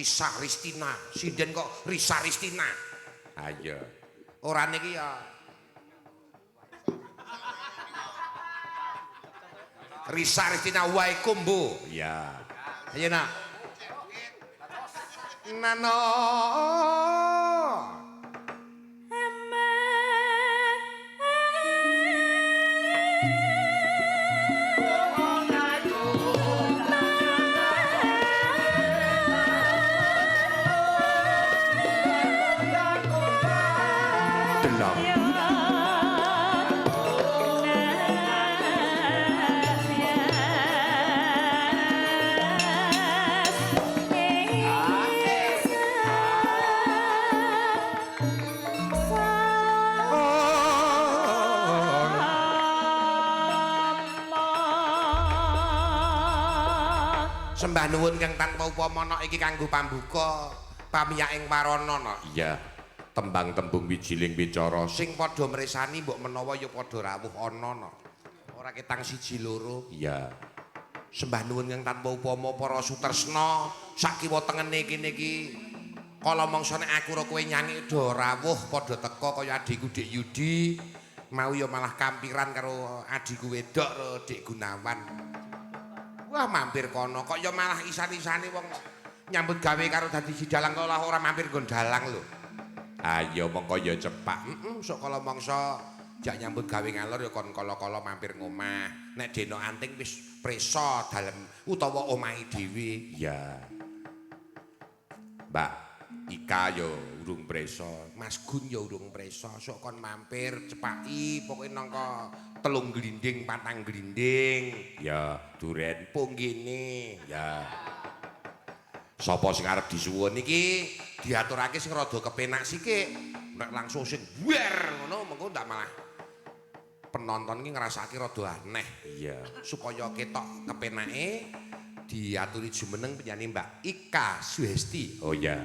Risa Ristina, sinden kok Risa Ristina. Ayo. Ora niki ya. Risa Ristina Waikumbu. Iya. Ayo nak. Nano. Sembah nuwun kang tanpa upama nok iki kanggo pambuka pamiyak ing warana nok. Iya. Tembang tembung wijiling wicara sing padha mresani mbok menawa ya padha rawuh ana nok. Ora ketang siji loro. Iya. Sembah nuwun kang tanpa upama para sutresna sak kiwa tengene kene iki kala mangsa nek aku ora kowe nyanyi do rawuh padha teka kaya adhiku Dik Yudi mau ya malah kampiran karo adhiku wedok karo Dik Gunawan. Wah mampir kono kok ya malah isan-isane wong nyambut gawe karo dadi si dalang kok ora mampir nggon dalang lho. Ayo mongko ya cepak. Heeh, sok kala mangsa jak nyambut gawe ngalor ya kon kala-kala mampir ngomah. Nek deno anting wis prisa dalem utawa omahe dhewe. Iya. Mbak Ika ya urung prisa, Mas Gun ya urung prisa, sok kon mampir cepaki pokoke nangka 3 glinding 4 glinding. Ya, duren punggene. Ya. Sapa sing arep disuwun iki diaturake sing rada kepenak sikik. Nek langsung sing buer ngono mengko ndak malah penonton iki ngrasake rada aneh. Iya, supaya ketok kepenake diaturi jumeneng penyanyi Mbak Ika Suhesti. Oh iya.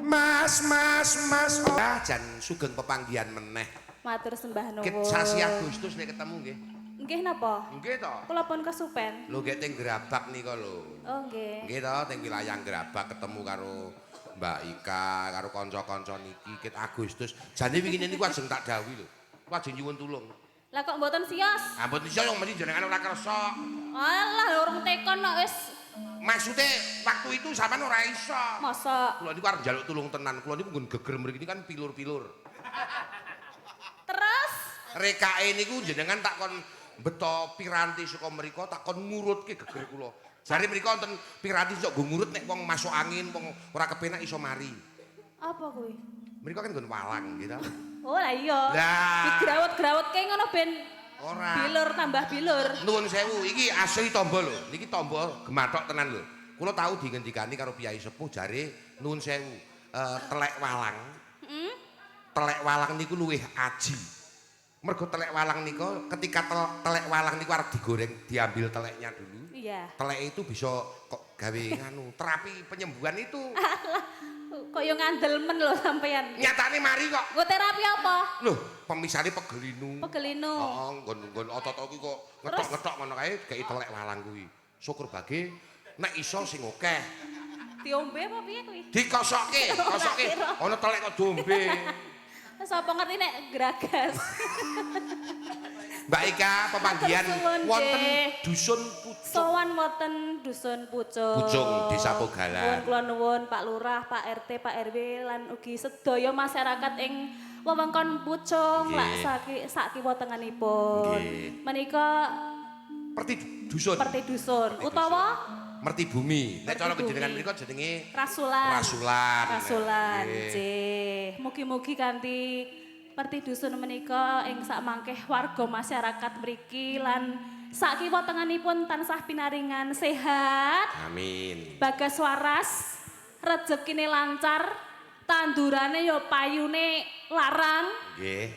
Mas, mas, mas. Ah, jan sugeng pepanggihan meneh. Matur sembah nuwun. Ket sasi Agustus nek ketemu nggih. Nggih napa? Nggih to. Kula pun kesupen. Lho nggih teng Grabak nika lho. Oh nggih. Nggih to teng wilayah Grabak ketemu karo Mbak Ika, karo kanca-kanca niki ket Agustus. Jane wingi niku ajeng tak dawuhi lho. Kula ajeng nyuwun tulung. Lah kok mboten sios? Ah mboten sios mesti jenengan ora kersa. Alah urung tekon kok wis. Maksudnya waktu itu sampean ora iso. Masa? Kula niku arep njaluk tulung tenan. Kula niku nggon geger mriki kan pilur-pilur. Terus rekake niku jenengan tak kon beto piranti saka mriko tak kon ngurutke geger kula. Jare mriko wonten piranti sok nggo ngurut nek wong masuk angin, wong ora kepenak iso mari. Apa kuwi? Mriko kan nggon walang gitu. Oh lah iya. Lah digrawat-grawatke ngono ben ora. Bilur tambah bilur. Nuwun sewu, iki asli tombo lho. Niki tombo gemathok tenan lho. Kula tau dingendikani karo piyai sepuh jare nuwun sewu, telek walang. Heeh. Telek walang niku luwih aji. Mergo telek walang niku ketika telek walang niku arep digoreng, diambil teleknya dulu. Iya. Telek itu bisa kok gawe nganu, terapi penyembuhan itu. Alah, kok yo ngandel men lho sampean. Nyatane mari kok. Nggo terapi apa? Loh, pemisane pegelinu. Pegelinu. Heeh, nggon-nggon otot iki kok ngetok-ngetok ngono kae gawe telek walang kuwi. Syukur bage nek iso sing akeh. Diombe apa piye kuwi? Dikosokke, kosokke. Ana telek kok diombe. Sapa ngerti nek gragas. Mbak Ika pepanggihan wonten Dusun Pucung. Sowan wonten Dusun Pucung. Pucung Desa Pogalan. Nuwun kula nuwun Pak Lurah, Pak RT, Pak RW lan ugi sedaya masyarakat ing wewengkon Pucung lak sak kiwa tengenipun. Menika Perti Dusun. Perti Dusun utawa Merti Bumi. Nek cara jenengan mriku jenenge Rasulan. Rasulan. Rasulan. Nggih. Mugi-mugi kanthi Perti Dusun menika ing sakmangkeh warga masyarakat mriki lan sak kiwa tengenipun tansah pinaringan sehat. Amin. Bagas waras, rejekine lancar, tandurane ya payune larang. Nggih.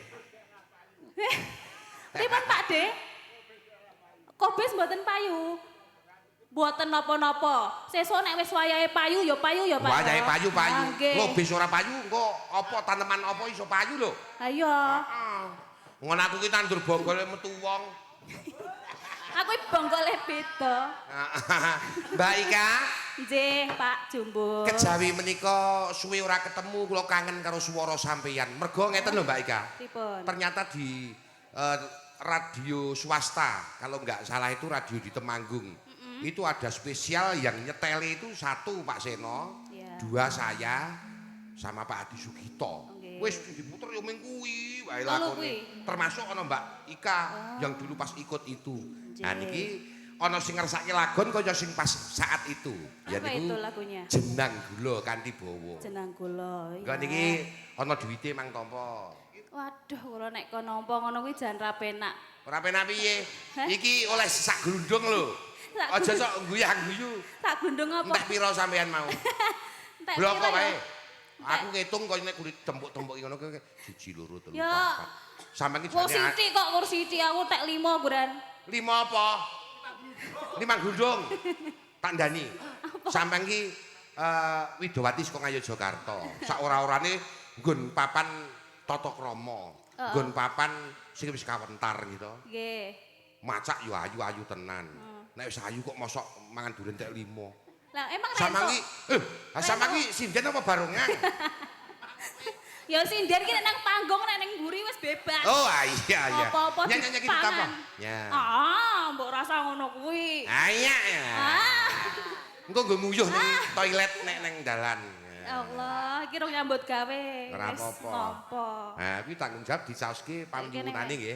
Pripun Pak De? Kobis mboten payu. Mboten napa-napa. Sesuk nek wis wayahe payu ya payu ya Pak. Wayahe payu payu. Lho bis ora payu engko apa taneman apa iso payu lho. Ha iya. Heeh. Ngono aku ki tandur bonggol metu wong. Aku iki bonggole beda. Mbak Ika, Nggih, Pak Jumbo. Kejawi menika suwe ora ketemu, kula kangen karo swara sampeyan. Mergo ngeten lho Mbak Ika. Pripun? Ternyata di radio swasta, kalau nggak salah itu radio di Temanggung. Itu ada spesial yang nyeteli itu satu Pak Seno, dua saya, sama Pak Adi Sugito. Wis diputer yo ming kuwi wae lakone. Termasuk ana Mbak Ika yang dulu pas ikut itu. Nah niki ana sing ngersake lagon kaya sing pas saat itu. Ya niku itu lagunya? Jenang Gula kanthi bawa. Jenang Gula. Engko niki ana duwite mang tampa. Waduh, kula nek kon nampa ngono kuwi jan ra penak. Ora penak piye? Iki oleh sak glundung lho. Aja sok guyang-guyu. Sak glundung apa? Entek pira sampean mau? Entek pira wae. Aku ngitung kaya nek kuwi tembok-tembok ngono kuwi 1 2 3 4. Sampeyan iki jane sithik kok kur sithik aku tek 5, Guran. 5 apa? 5 glundung. Tak ndani. Sampeyan iki Widowati saka Ngayogyakarta. Sak ora-orane nggon papan tata krama, nggon papan sing wis kawentar gitu. Nggih. Macak yo ayu-ayu tenan. Nek wis ayu kok mosok mangan duren tek 5. Lah emang sama iki sama iki sinden apa barongan? Ya sinden ki nek nang panggung nek ning mburi wis bebas. Oh iya iya. Apa-apa nyanyi iki ditampa. Ya. Ah, mbok rasa ngono kuwi. Ah iya. Ah. Engko nggo nguyuh ning toilet nek ning dalan. Ya Allah, iki rong nyambut gawe. Ora apa-apa. Nah, kuwi tanggung jawab dicaoske panyuwunane nggih.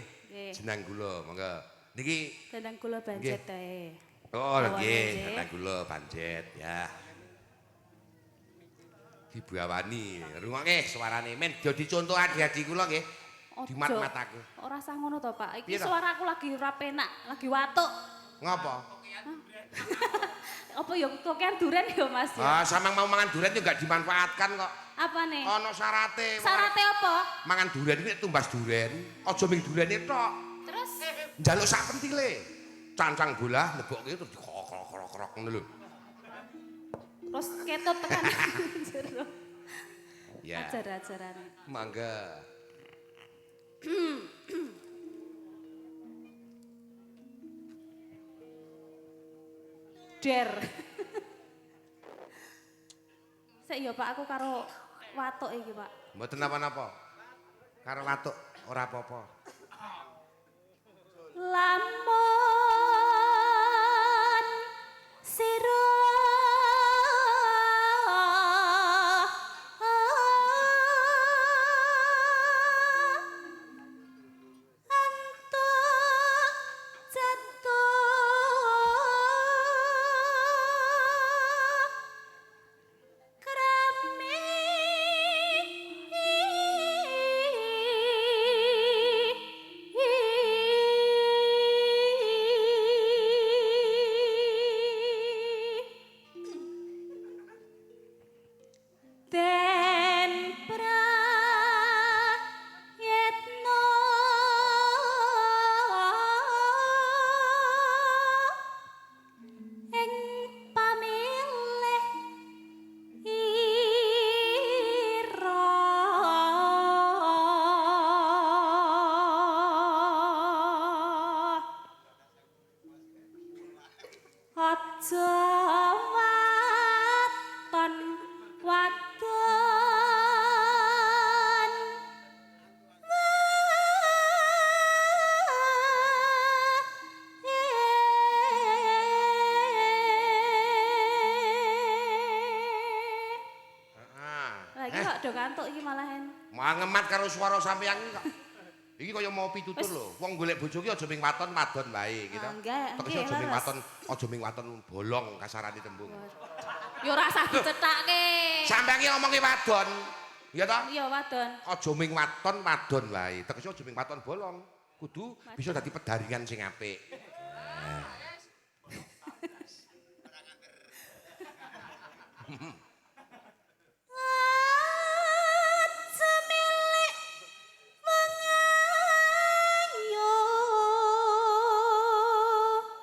Jenang Gula, monggo. Niki Jenang Gula banjet ae. Oh, nggih, jenang gula banjet ya. Dibawani, rungokke suarane men dadi contoh adi-adi kula nggih. Dimat-matake. Ora usah ngono to, Pak. Iki suaraku lagi ora penak, lagi watuk. Ngopo? Apa ya kokean duren ya, Mas? Ah, samang mau mangan duren itu enggak dimanfaatkan kok. Apa nih? Ana syarate. Syarate apa? Mangan duren iki tumbas duren, aja ming durene tok. Terus njaluk sak pentile. Cancang bola lebokke terus dikrok-krok-krok ngono lho. Terus ketut tekan jero. Ya. Ajar-ajarane. Mangga. Der. Sik ya Pak, aku karo watuk iki, Pak. Mboten napa-napa. Karo watuk ora apa-apa. Lamun sira antuk jatuh krami den prayitna ing pamilih ira aja waton wadon Lagi kok do ngantuk iki malahan. Mangemat karo swara sampeyan iki kok. Iki kaya mau pitutur lho. Wong golek bojo ki aja ming waton wadon wae gitu. Enggak, aja ming waton, aja ming waton bolong kasarane tembung. Ya ora usah dicethake. Sampeyan ki omongi wadon. Iya toh? Iya wadon. Aja ming waton wadon wae. Tegese aja ming waton bolong. Kudu bisa dadi pedaringan sing apik.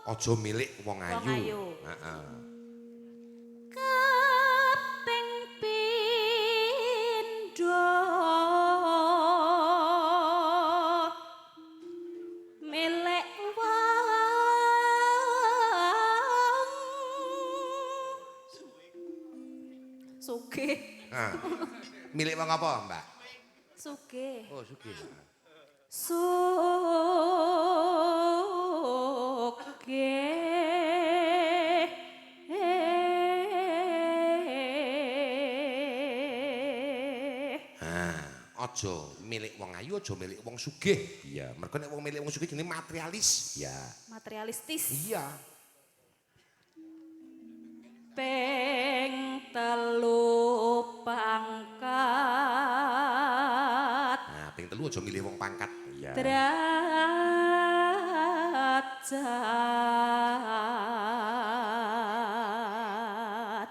Aja milik wong ayu. Heeh. Kaping pindho milik wong Sugih. Nah. Milik wong apa, Mbak? Sugih. Oh, sugih. Sugih. Ah, aja milik wong ayu, aja milik wong sugih. Iya, mergo nek wong milik wong sugih jenenge materialis. Iya. Materialistis. Iya. Ping telu pangkat. Nah, ping telu aja milih wong pangkat. Iya. Derajat.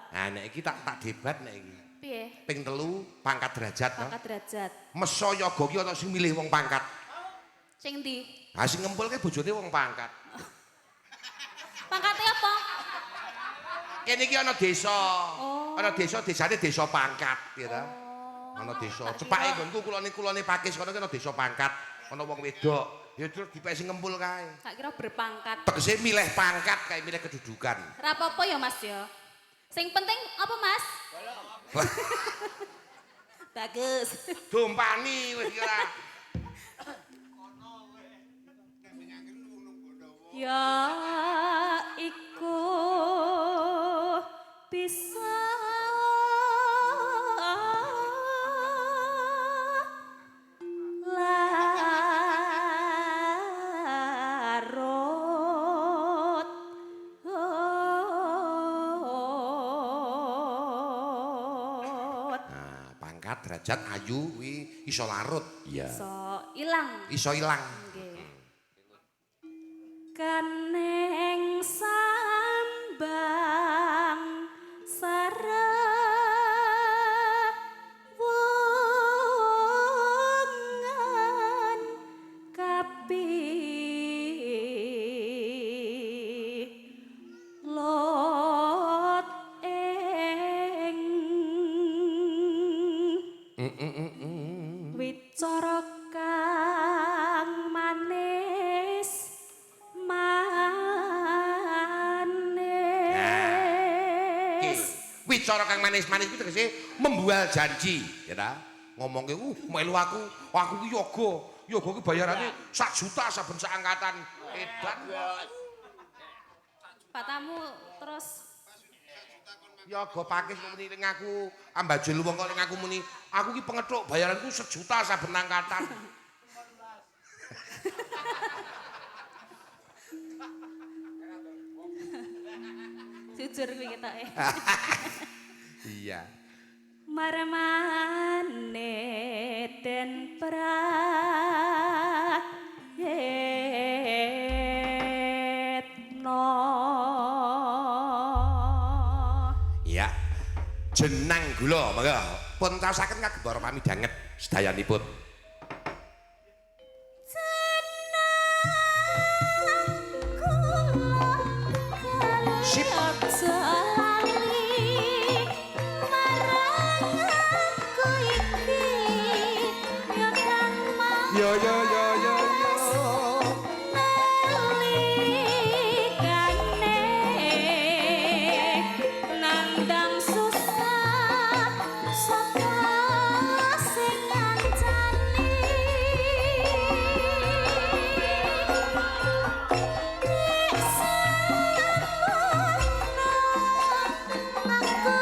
Nah, nek iki tak tak debat nek iki. Piye? Ping telu pangkat derajat to. Pangkat derajat. Mesa yoga ki ana sing milih wong pangkat. Sing ndi? Ha sing ngempulke bojone wong pangkat. Pangkate apa? Kene iki ana desa. Oh. Ana desa, desane desa pangkat, ya ta. Oh. Ana desa. Tak Cepake kira- nggonku kulone-kulone Pakis kono ki ana desa pangkat, ana wong wedok. Ya terus dipek sing ngempul kae. Tak kira berpangkat. Tegese milih pangkat kae milih kedudukan. Ora apa-apa ya Mas ya. Sing penting apa Mas? Bagus. Dompani wis iki ora. Ya iku bisa larut. Nah, pangkat derajat ayu kuwi iso larut. Iya. Iso ilang. Iso ilang. Nggih. Kaneng sambang sarawungan kapi lot ing wicara kang manis Ki, manis. wicara kang manis-manis kuwi tegese membual janji, ya ta? Ngomongke, melu aku, aku ki yoga. Yoga ki bayarane sak juta saben sak angkatan. Edan. Patamu terus Yoga Pakis kok muni ning aku, ambajul wong kok ning aku muni, aku ki pengethuk bayaranku sejuta saben angkatan. Jujur kuwi ketoke. Iya. Marmane den prayitna. Iya. Jenang gula, monggo. Pun caosaken kagem para pamidhanget sedayanipun. Sip. Aja lali marang aku iki ya kang mas. Yo yo yo yo yo. Nalikane nandang susah sapa sing ngancani nek samono aku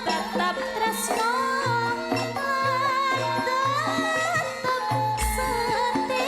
tetep tresno lan tetep setia.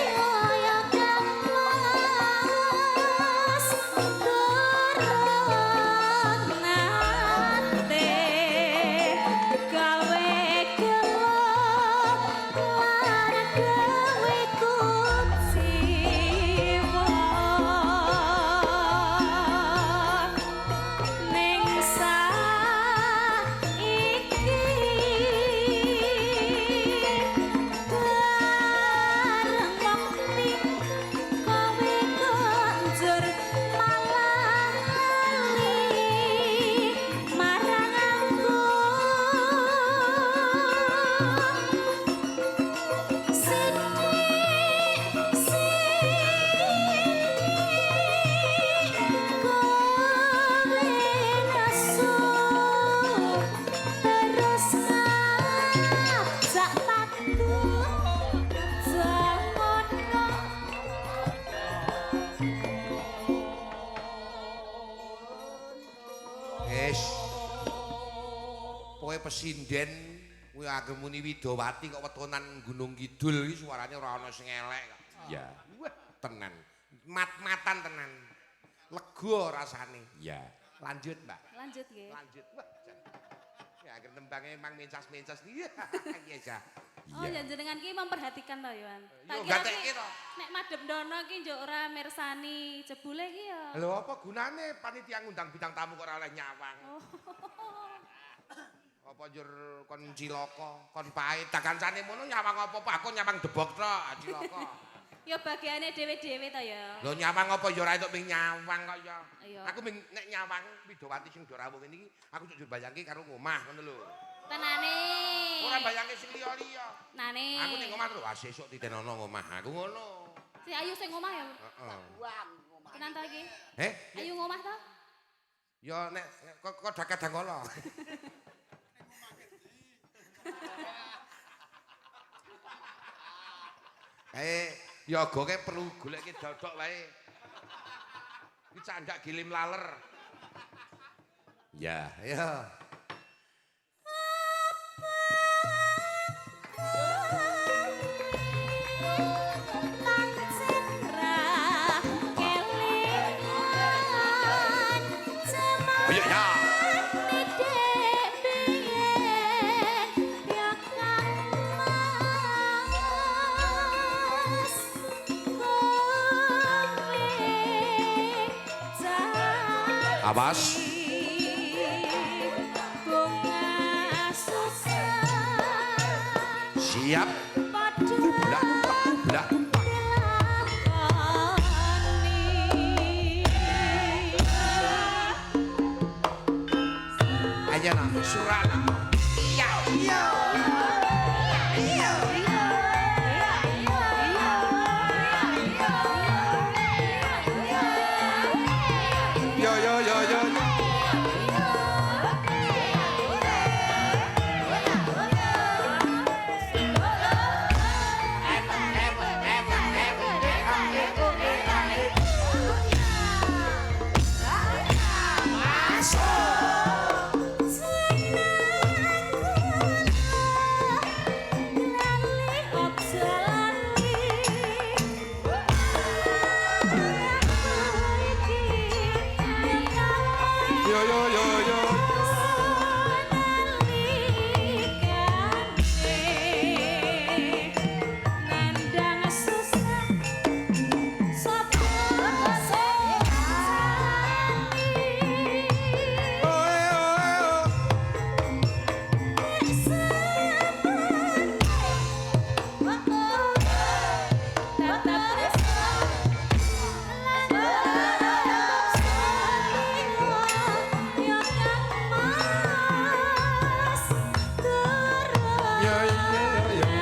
Kowe pesinden kuwi anggere muni Widowati kok wetonan Gunung Kidul iki suarane ora ana sing elek kok. Iya. Wah, tenan. Mat-matan tenan. Lega rasane. Iya. Lanjut, Mbak. Lanjut nggih. Lanjut. Wah, jan. Ya akhir tembange emang mencas-mencas. Iya, iya, ja. Oh, Iya. jenengan ki memperhatikan to, Yohan. Yo, gatekke to. Nek madhep ndono ki njuk ora mirsani, jebule ki ya. Lho apa gunane panitia ngundang bintang tamu kok ora oleh nyawang? Oh. Apa njur kon cilaka, kon pahit, tak kancane mono nyawang apa-apa, aku nyawang debok tok, cilaka. Ya bagiane dhewe-dhewe to ya. Lho nyawang apa ya ora entuk ming nyawang kok ya. Iya. Aku ming nek nyawang Widowati sing do rawuh ngene iki, aku njur bayangke karo ngomah ngono lho. Tenane. Ora bayangke sing liya-liya. Nane. Aku ning omah terus, wah sesuk titenono ngomah aku ngono. Si ayu sing ngomah ya. Heeh. Tenan to iki? Eh, Ayu ngomah to? ya nek kok kadang kala. Yoga kae perlu goleke dodok wae. Iki candak gilim laler. Ya. Ayo. Ayo ya. Awas. Siap. Blah, blah. Ayo nak surana. Iya. Iya. Iya. Yo yo yo yo. Yo yo yo yo. Oe oe oe. Yo yo yo.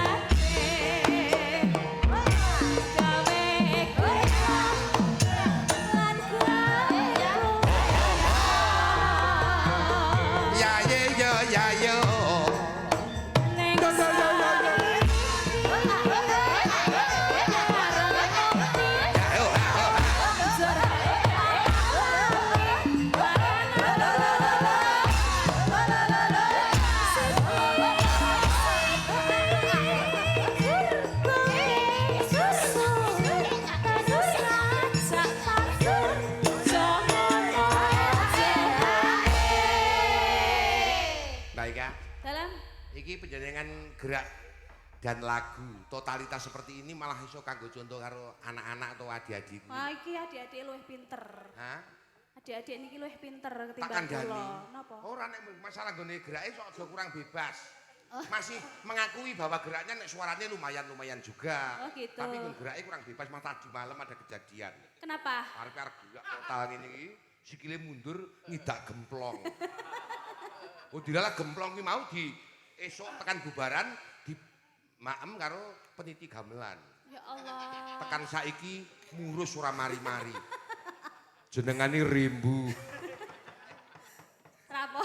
Ya ye yo ya yo. Yo yo yo yo. Ya yo. Baik ya. Dalam Iki penjenengan gerak dan lagu totalitas seperti ini malah iso kanggo contoh karo anak-anak atau adik-adik. Wah, iki adik-adik luwih pinter. Hah? Adik-adik niki luwih pinter Tak ketimbang kandhani. kula. Napa? Ora nek masalah nggone gerake sok aja kurang bebas. Masih mengakui bahwa geraknya nek suaranya lumayan-lumayan juga. Oh, gitu. Tapi nggon gerake kurang bebas, malah tadi malam ada kejadian. Kenapa? Arep arep gerak total ngene iki, sikile mundur ngidak gemplong. Oh dilalah gemplong ki mau di esuk tekan bubaran di maem karo peniti gamelan. Ya Allah. Tekan saiki murus ora mari-mari. Jenengane Rimbu. Rapo?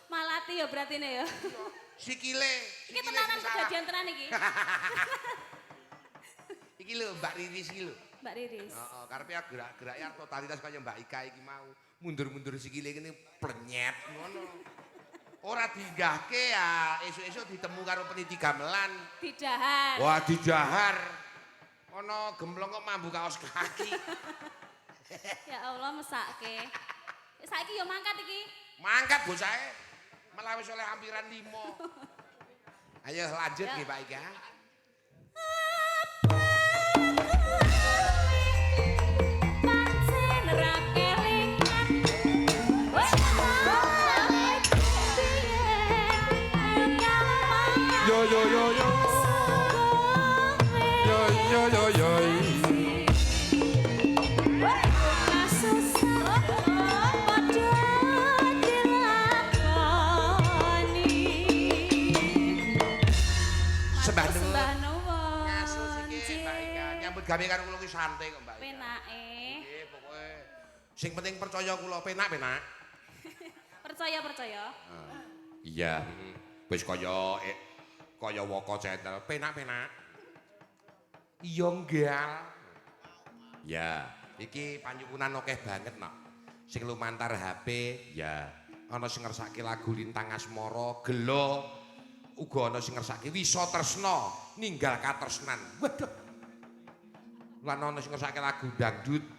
Malati ya berarti ne ya. Sikile, Iki tenanan kejadian tenan iki. Iki lho Mbak Riris iki lho. Mbak Riris. Heeh, karepe gerak-gerake arep totalitas kaya Mbak Ika iki mau. Mundur-mundur sikile ngene plenyet ngono. Ora dinggahke ya, esuk-esuk ditemu karo peniti gamelan. Didahar. Wah, didahar. Ana gemblong kok mambu kaos kaki. Ya Allah, mesake. Saiki yo mangkat iki. Mangkat bocahe. Malah wis oleh ampiran 5. Ayo lanjut Ya. nggih, Pak Ika. Pancen ra kelingan. Wes Yo yo yo yo. Yo yo yo yo. Kasusah padha dilakoni. Sembah nuwun. Sembah nuwun. Ngasus iki, Mbak Ika. Nyambut gawe karo kula ki santai kok, Mbak Ika. Penake. Nggih, pokoke sing penting percaya kula, penak-penak. Percaya percaya. Iya, wis kaya kaya Waka Channel, penak-penak. Iya nggal. Ya, iki panyuwunan akeh banget, Nok. Sing lumantar HP, ya. Ana sing ngersake lagu Lintang Asmara, Gelo. Uga ana sing ngersake Wisa Tresna, ninggal katresnan. Waduh. Lan ana sing ngersake lagu dangdut.